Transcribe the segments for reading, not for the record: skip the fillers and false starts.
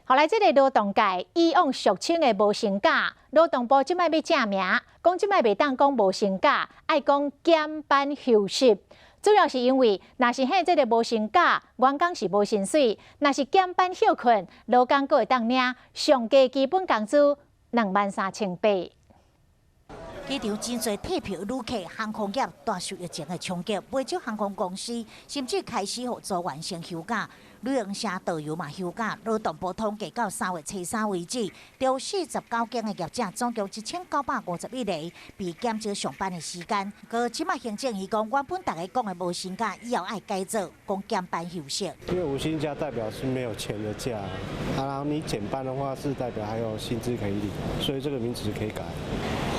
後來這個勞動界以往俗稱的無薪假，勞動部這擺欲正名，講這擺袂當講無薪假，愛講減班休息。主要是因為，若是彼這个無薪假，員工是無薪水；若是減班歇睏，勞工閣會當領上低基本工資23,800。機場真濟退票旅客，航空業大受疫情的衝擊，袂少航空公司甚至開始予組員先休假，旅行社導遊嘛休假。勞動部統計到3月初3為止，著49間的業者，總共1951個被減少上班的時間。閣這馬行政院講，原本大家講的無薪假，以後愛改做講減班休息。因為無薪假代表是沒有錢的假，啊，你減班的話是代表還有薪資可以領，所以這個名詞可以改。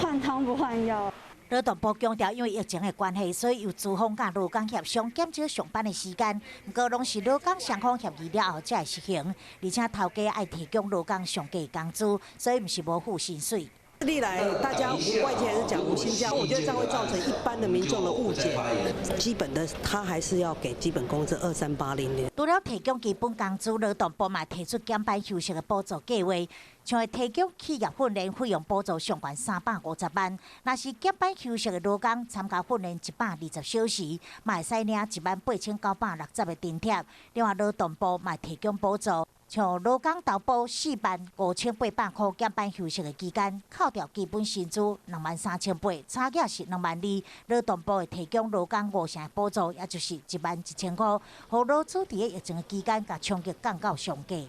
換湯不換藥。勞動部強調，因為疫情的關係，所以由資方佮勞工協商減少上班的時間。毋過，攏是勞工雙方協議了後才會實行，而且頭家愛提供勞工上低工資，所以毋是無付薪水。歷來大家外界還是講無薪假，我覺得這樣會造成一般的民眾的誤解。基本的，他還是要給基本工資23800。除了提供基本工資，勞動部嘛提出減班休息的補助計劃，像會提供企業訓練費用補助上懸350萬。若是減班休息的勞工參加訓練120小時，嘛會使領18,960的津貼。另外，勞動部嘛提供補助。像勞工投保45,800塊減班休息的期間，扣掉基本薪資23,800，差額是22,000。勞動部會提供勞工五成補助，也就是11,000塊，予勞資佇咧疫情的期間，共衝擊降到上低。